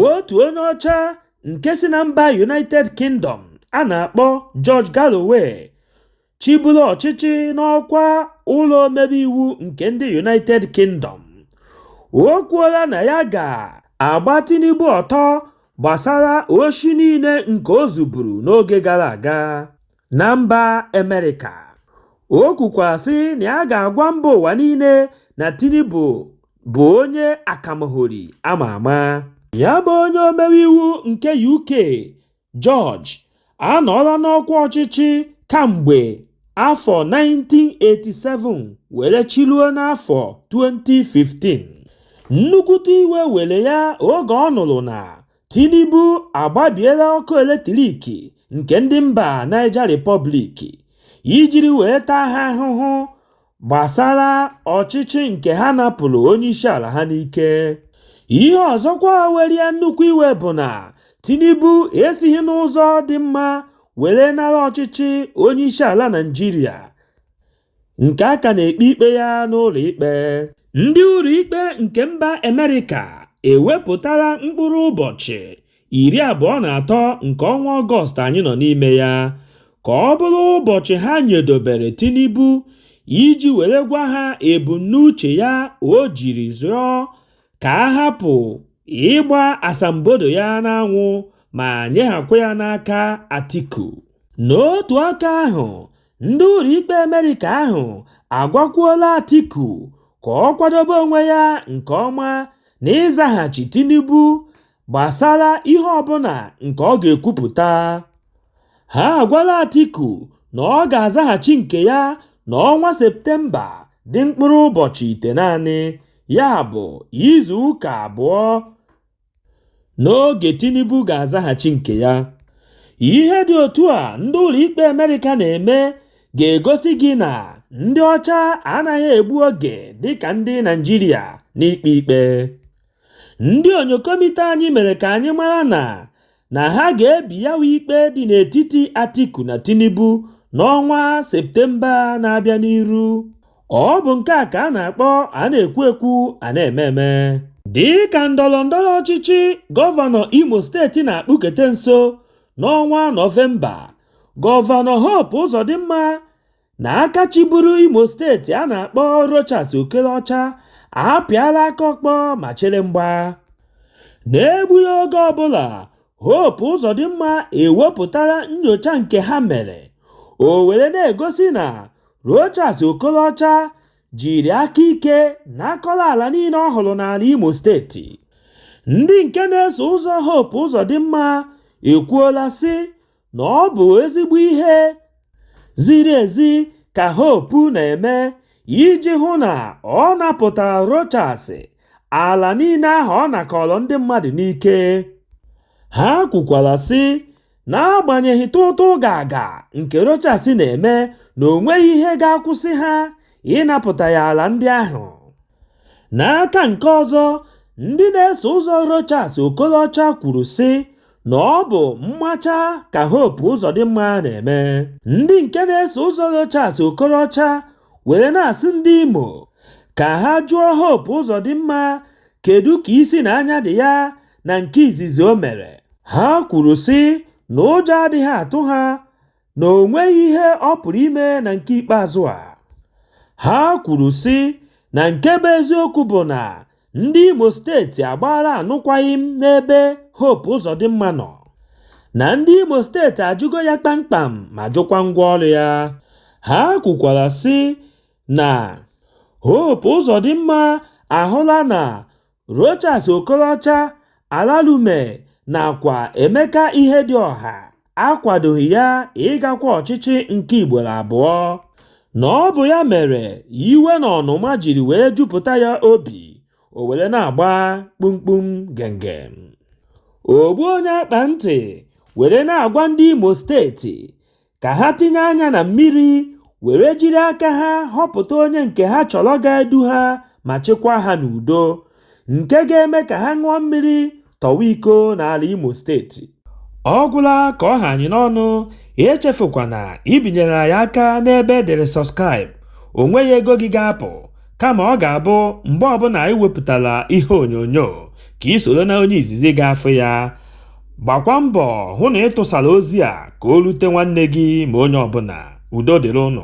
Otu onye ọcha nke si na mba United Kingdom a na-akpọ George Galloway chịburu ọchịchị n'ọkwa ụlọ omebe iwu nke ndị United Kingdom, o kwuola na ya ga-agba Tinubu ọtọ gbasara oshi niile nke o zuburu n'oge gara aga na mba Amerịka. O kwukwara sị na ya ga-agwa mba ụwa niile na Tinubu bụ onye akamghori ama ama. Ya bụ onye omebe iwu nke UK George anọọla n'ọkwa ọchịchị kamgbe afọ 1987 were chịruo n'afọ 2015. Nnukwute iwe were ya oge ọ nụrụ na Tinubu agbabiela ọkụ eletrik nke ndị mba Niger Republic ijiri wee taa ha ahụhụ gbasara ọchịchị nke ha napụrụ onyeisiala ha n'ike. Ihe ọzọkwa were ya nnukwu iwe bụ na Tinubu esighị n'ụzọ dị mma were nara ọchịchị onyeisiala Naịjirịa nke a ka na-ekpe ikpe ya n'ụlọ ikpe. Ndị ụlọikpe nke mba Amerịka ewepụtala mkpụrụ ụbọchị 23 nke ọnwa Ọgọst anyị nọ n'ime ya ka ọ bụrụ ụbọchị ha nyedobere Tinubu iji were gwa ha ebumnuche ya o jiri rịọ ka a hapụ ịgba asambodo ya n'anwụ ma nyeghakwa ya n'aka Atiku. N'otu aka ahụ, ndị ụlọikpe Amerịka ahụ agwakwuola Atiku ka ọ kwadobe onwe ya nke ọma n'ịzaghachi Tinubu gbasara ihe ọbụla nke ọ ga-ekwupụta. Ha agwala Atiku na ọ ga-azaghachi nke ya n'ọnwa Septemba dị mkpụrụ ụbọchị 9, ya bụ izu ụka abụọ n'oge Tinubu ga-azaghachi nke ya. Ihe dị otu a ndị ụlọikpe Amerịka na-eme ga-egosi gị na ndị ọcha anaghị egbu oge dịka ndị Naịjirịa n'ikpe ikpe. Ndị onyokomite anyị mere ka anyị mara na ha ga-ebi yawa ikpe dị n'etiti Atiku na Tinubu n'ọnwa Septemba na-abịa n'iru. Ọ bụ nke a ka a na-akpọ a na-ekwu ekwu a na-eme eme. Dịka ndọrọ ndọrọ ọchịchị gọvanọ Imo steeti na-akpụkete nso n'ọnwa Nọvemba, Gọvanọ Hope Uzodimma na aka chịburu Imo steeti a na-akpọ Rochas Okorocha apịala aka ọkpọ ma chere mgba. Na-egbughị oge ọbụla, Hope Uzodimma ewepụtala nnyocha nke ha mere, o were na-egosi na Rochas Okorocha jiri aka ike nakọrọ ala niile ọ hụrụ n'ala Imo steeti. Ndị nke na-eso ụzọ Hope Uzodimma ekwuola sị na ọ bụ ezigbo ihe ziri ezi ka Hope na-eme iji hụ na ọ napụtara Rochas ala niile ahụ ọ nakọrọ ndị mmadụ n'ike. Ha kwukwara sị n'agbanyeghị tụtụ ga-aga nke Rochas na-eme na o nweghị ihe ga-akwụsị ha ịnapụta ya ala ndị ahụ. N'aka nke ọzọ, ndị na-eso ụzọ Rochas Okorocha kwuru sị na ọ bụ mmacha ka Hope Uzodimma na-eme. Ndị nke na-eso ụzọ Rochas Okorocha were na-asị ndị Imo ka ha jụọ Hope Uzodimma kedu ka isi na anya dị ya na nke izizi o mere. Ha kwuru sị na ụjọ adịghị atụ ha na o nweghị ihe ọ pụrụ ime na nke ikpeazụ a. Ha kwuru sị na nke bụ eziokwu bụ na ndị Imo steeti agbaala anụkwaghịm n'ebe Hope Uzodimma nọ, na ndị Imo steeti ajụgo ya kpamkpam ma jụkwa ngwaọrụ ya. Ha kwukwara sị na Hope Uzodimma ahụla na Rochas Okorocha, Alalume nakwa Emeka Ihedioha akwadoghị ya ịgakwa ọchịchị nke ugboro abụọ, na ọ bụ ya mere iwe na ọnụma jiri wee jupụta ya obi o were na-agba kpumkpum gengem. Ogbu onye akpa ntị were na-agwa ndị Imo steeti ka ha tinye anya na mmiri were jiri aka ha họpụta onye nke ha chọrọ ga-edu ha ma chịkwaa ha n'udo, nke ga-eme ka ha ṅụọ mmiri tọwa iko n'ala Imo steeti. Ọ gwụla ka ọ ha anyị n'ọnụ, echefukwana ibinyere anyị aka n'ebe edere subscribe, o nweghị ego gị ga-apụ. Kama ọ ga-abụ mgbe ọbụla anyị wepụtara ihe onyonyo ka ị soro na onye izizi ga-afụ ya. Gbakwa mbọ hụ na ị tụsara ozi a ka o rute nwanne gị ma onye ọbụla. Udo dịrị ụnụ.